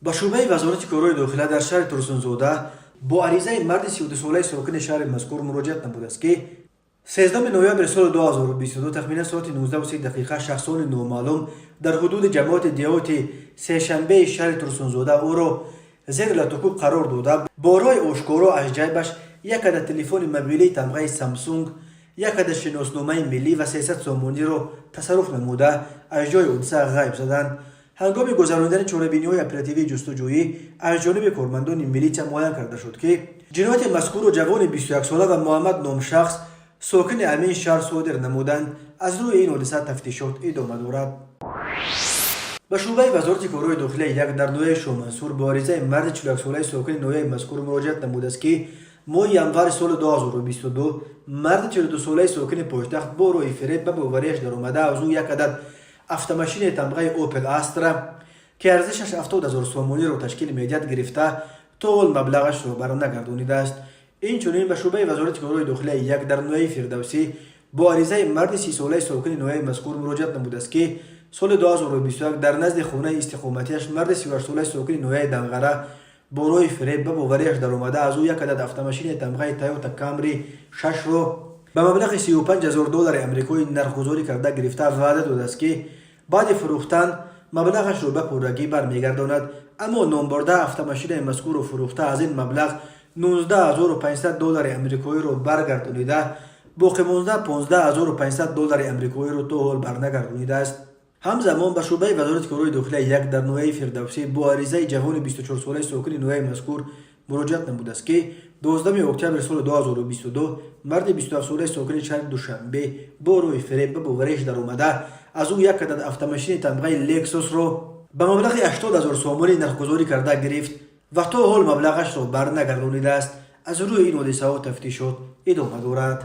Ба шӯъбаи Вазорати корҳои дохила дар шаҳри Турсунзода бо аризаи марди 32-солаи сокини шаҳри мазкур муроҷиат намудааст, ки 13 ноябри соли 2022 тахминан соати 19 дақиқа шахсони номаълум дар ҳудуди ҷамоати деҳоти Сешанбеи шаҳри Турсунзода ӯро зери латукӯб қарор дода, бо роҳи ошкоро аз ҷайбаш як адад телефони мобилии тамғаи Самсунг, як адад шиносномаи миллӣ ва 300 сомониро тасарруф намуда, аз ҷои ҳодиса ғайб заданд. Ҳангоми гузаронидани чорабиниҳои оперативии ҷустуҷӯӣ аз ҷониби кормандони милитсия муайян карда шуд, ки ҷинояти мазкурро ҷавони 21-сола ва Муҳаммад ном шахс, сокини ҳамин шаҳр, содир намуданд. Аз рӯи ин ҳодиса тафтишот идома дорад. Ба шӯъбаи Вазорати корҳои дохилия як дар ноҳияи Шоҳмансур бо аризаи марди 41-солаи сокини ноҳияи мазкур муроҷиат намудааст, ки моҳи январи соли 2022 марди 42-солаи сокини пойтахт бо роҳи фиреб ба боварияш даромада, аз ӯ як адад автомашинаи тамғаи Опел Астра, ки арзишаш 70 000 сомониро ташкил медиҳад, гирифта, то ҳол маблағашро барнагардонидааст. Инчунин ба шӯъбаи Вазорати корҳои дохилияи як дар ноҳияи Фирдавсӣ бо аризаи марди 30-солаи сокини ноҳияи мазкур муроҷиат намудааст, ки соли 2021 дар назди хонаи истиқоматиаш марди 38-солаи сокини ноҳияи Данғара бо роҳи фиреб ба боварияш даромада, аз ӯ як адад автомашинаи тамғаи Тойота Камри шашро ба маблағи 35 000 доллари амрикоӣ нархгузорӣ карда гирифта, ваъда додааст, ки баъди фурӯхтан маблағашро ба пуррагӣ бармегардонад. Аммо номбурда автомашинаи мазкурро фурӯхта, аз ин маблағ 19 500 доллари амрикоиро баргардонида, боқимонда 15 500 доллари амрикоиро то ҳол барнагардонидааст. Ҳамзамон ба шӯъбаи Вазорати корҳои дохилия як дар ноҳияи Фирдавсӣ бо аризаи ҷавони 24-солаи сокини ноҳияи мазкур муроҷиат намудааст, ки 12 октябри соли 2022 марди 27-солаи сокини шаҳри Душанбе бо роҳи фиреб ба боварияш даромада, аз ӯ як адад автомашини тамғаи Лексусро ба маблағи 80 000 сомонӣ нархгузорӣ карда гирифт ва то ҳол маблағашро барнагардонидааст. Аз рӯи ин ҳодисаҳо тафтишот идома дорад.